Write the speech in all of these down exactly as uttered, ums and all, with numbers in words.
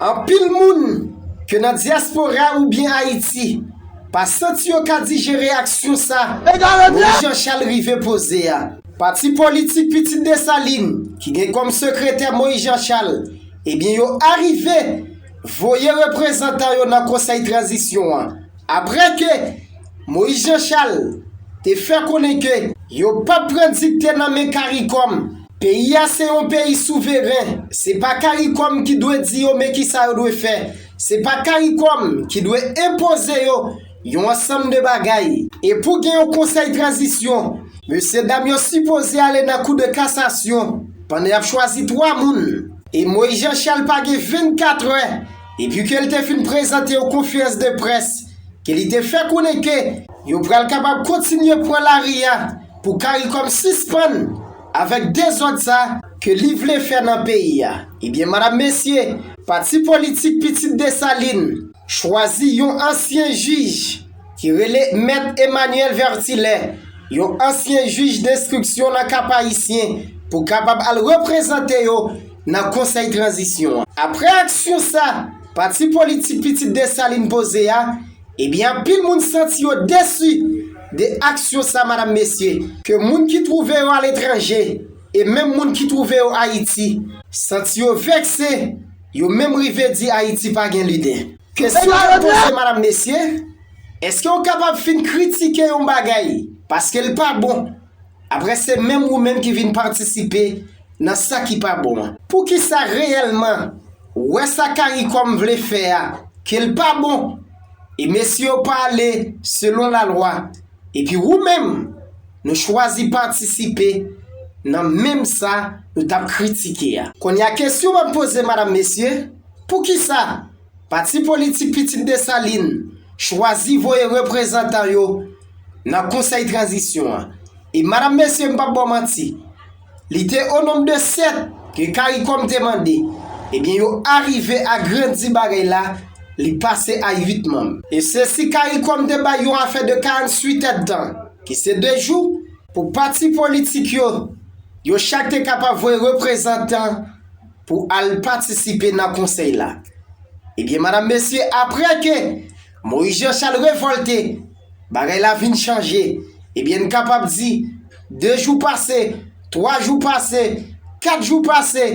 Anpil moun, ke nan dyaspora oubyen Ayiti, pa santi yo ka dijere aksyon sa Moïse Jean Charles rive poze a. Pati politik Pitit Desalin, ki gen kòm sekretè Moïse Jean Charles, ebyen yo arive voye reprezantan yo nan konsèy tranzisyon an. Apre ke Moïse Jean Charles te fè konnen ke yo p ap pran dikte nan men Karikòm. Peyi a se yon peyi souveren. Se pa Karikòm ki dwe di yo men kisa yo dwe fè. Se pa Karikòm ki dwe enpoze yo yon ansanm de bagay. E pou gen yon konsèy tranzisyon, mesyedam yo sipoze ale nan kou de kasasyon pandan y ap chwazi twa moun. E Moïse Jean Charles pa gen vennkat è epi ke l te fin prezante yon konferans de près ke li te fè konnen ke yo pral kapab kontinye pran lari a pou Karikòm sispann avèk dezòd sa ke li vle fè nan peyi a. Ebyen, madanm, mesye, pati politik Pitit Desalin chwazi yon ansyen jij ki rele Mèt Emmanuel Vertilè, yon ansyen jij enstriksyon nan Kap Ayisyen, pou kapab al reprezante yo nan konsèy tranzisyon an. Apre aksyon sa pati politik Pitit Desalin poze a, ebyen, anpil moun santi yo desi de aksyon sa, madanm, mesye, ke moun ki twouve yo aletranje e menm moun ki twouve yo Ayiti santi yo vekse, yo menm rive di Ayiti pa gen lidè. Kesyon k ap poze, madanm, mesye, èske w kapab fin kritike yon bagay paske l pa bon, apre se menm ou menm ki vin patisipe nan sa ki pa bon an? Poukisa reyèlman w wè sa Karikòm vle fè a, ke l pa bon, e mesye yo pa ale selon lalwa, epi ou menm, nou chwazi patisipe nan menm sa nou t ap kritike a? Kounye a, kesyon m ap poze, madanm, mesye, poukisa pati politik Pitit Desalin chwazi voye reprezantan yo nan konsèy tranzisyon an? E madanm, mesye, m p ap ba w manti, li te o nonb de sèt ke Karikòm te mande. Ebyen, yo arive agrandi bagay la, li pase a uit manm. E se si Karikòm te bay yon afè de karantuit èdtan, ki se de jou, pou pati politik yo, yo chak te kapab voye reprezantan pou al patisipe nan konsèy la. Ebyen, madanm, mesye, apre ke Moïse Jean Charles revòlte, bagay la vin chanje. Ebyen, n kapab di, de jou pase, twa jou pase, kat jou pase,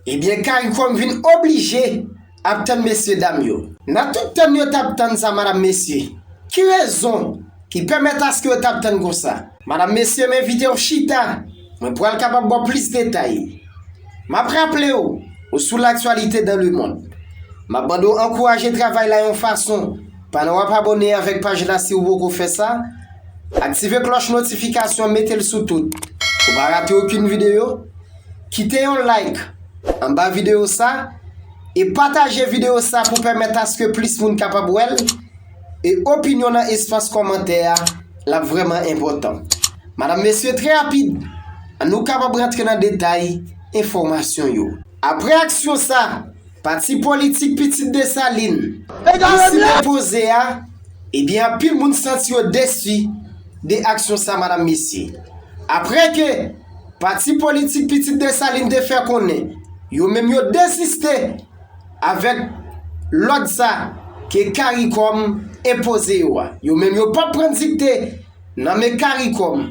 ebyen, Karikòm vin oblije ap tann mesyedam yo. Nan tout tann yo t ap tann sa, madanm, mesye, ki rezon ki pèmèt aske yo t ap tann konsa? Madanm, mesye, m envite w chita. Mwen pral kapab ba w plis detay. M ap raple w, ou sou l'actualité dans le monde. M ap mande w ankouraje travay la yon fason, pandan w ap abòne avèk paj la si w poko fè sa. Aktive klòch notifikasyon, mete l sou tout, pou pa rate okenn videyo. Kite yon like anba videyo sa e pataje videyo sa pou pèmèt aske plis moun kapab wè l. E opinyon nan espas kòmantè a, l ap vrèman enpòtan. Madanm, mesye, trè rapid, ann nou kapab rantre nan detay enfòmasyon yo. Apre aksyon sa pati politik Pitit Desalin deside poze a, ebyen, anpil moun santi yo desi de aksyon sa, madanm, mesye. Apre ke pati politik Pitit Desalin te fè konnen yo menm yo deziste avèk lòd sa ke Karikòm enpoze yo a. Yo menm yo p ap pran dikte nan men Karikòm,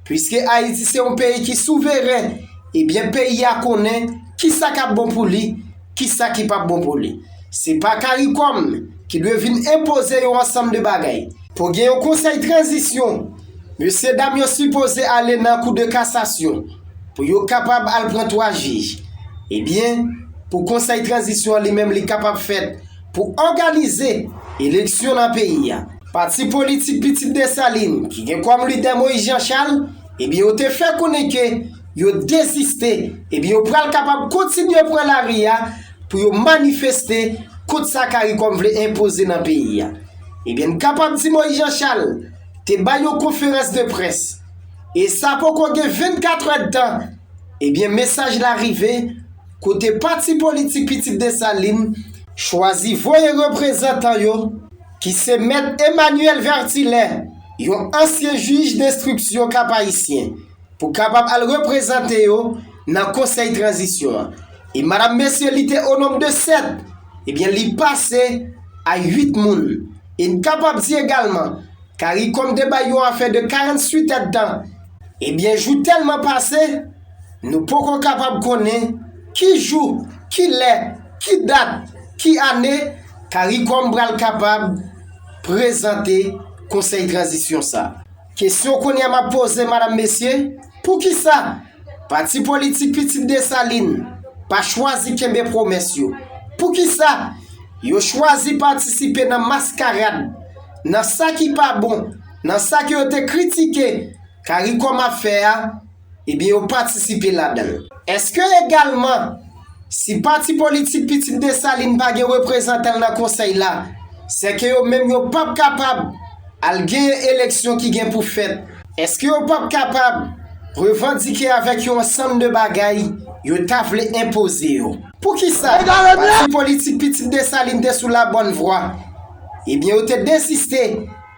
piske Ayiti se yon peyi ki souveren, ebyen, peyi a konnen kisa k ap bon pou li, kisa ki p ap bon pou li. Se pa Karikòm ki dwe vin enpoze yon ansanm de bagay. Pou gen yon konsèy tranzisyon, mesyedam yo sipoze ale nan kou de kasasyon pou yo kapab al pran twa jij. Ebyen, pou konsèy tranzisyon an li menm li kapab fèt pou òganize eleksyon nan peyi a. Pati politik Pitit Desalin, ki gen kòm lidè Moïse Jean Charles, ebyen, yo te fè konnen ke yo deziste, ebyen, yo pral kapab kontinye pran lari a pou yo manifeste kont sa Karikòm vle enpoze nan peyi a. Ebyen, n kapab di Moïse Jean Charles te bay yon konferans de près. E sa poko gen vennkat è d tan. Ebyen, mesaj la rive kote pati politik Pitit Desalin chwazi voye reprezantan yo, ki se Mèt Emmanuel Vertilè, yon ansyen jij enstriksyon Kap Ayisyen, pou kapab al reprezante yo nan konsèy tranzisyon an. E madanm, mesye, li te o nonb de sèt ebyen, li pase a uit moun. E n kapab di egalman, CARICOM te bay yon afè de karanntuit èdtan. Ebyen, jou tèlman pase, nou poko kapab konnen ki jou, ki lè, ki dat, ki ane CARICOM pral kapab prezante konsèy tranzisyon sa. Kesyon kounye a m ap poze, madanm, mesye, poukisa pati politik Pitit Desalin pa chwazi kenbe pwomès yo? Poukisa yo chwazi patisipe nan maskarad, nan sa ki pa bon, nan sa ke yo te kritike CARICOM ap fè a? Ebyen, yo patisipe ladan l. Èske egalman, si pati politik Pitit Desalin pa gen reprezantan l nan konsèy la, sèke yo menm yo p ap kapab al genyen eleksyon ki gen pou fèt? Èske yo p ap kapab revandike avèk yon ansanm de bagay yo ta vle enpoze yo? Poukisa pati politik Pitit Desalin te sou la bòn vwa, ebyen, yo te deziste,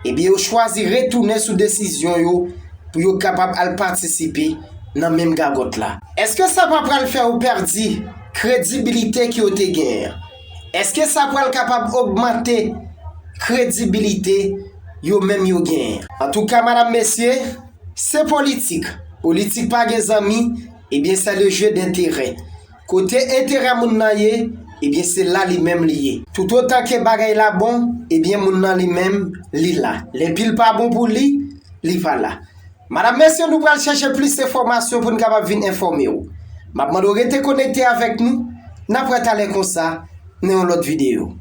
ebyen, yo chwazi retounen sou desizyon yo pou yo kapab al patisipe nan menm gagòt la? Èske sa pa pral fè yo pèdi kredibilite ke yo te genyen an? Èske sa pral kapab ogmante kredibilite yo menm yo genyen an? Antouka, madanm, mesye, se politik. Politik pa gen zanmi, ebyen, c'est le jeu d'intérêt. Kote enterè moun nan ye, ebyen, se la li menm li ye. Toutotan ke bagay la bon, ebyen, moun nan li menm, li la. Lè pil pa bon pou li, li pa la. Madanm, mesye, nou pral chèche plis enfòmasyon pou n kapab vin enfòme w. M ap mande w rete konekte avèk nou. N ap wè talè konsa nan yon lòt videyo.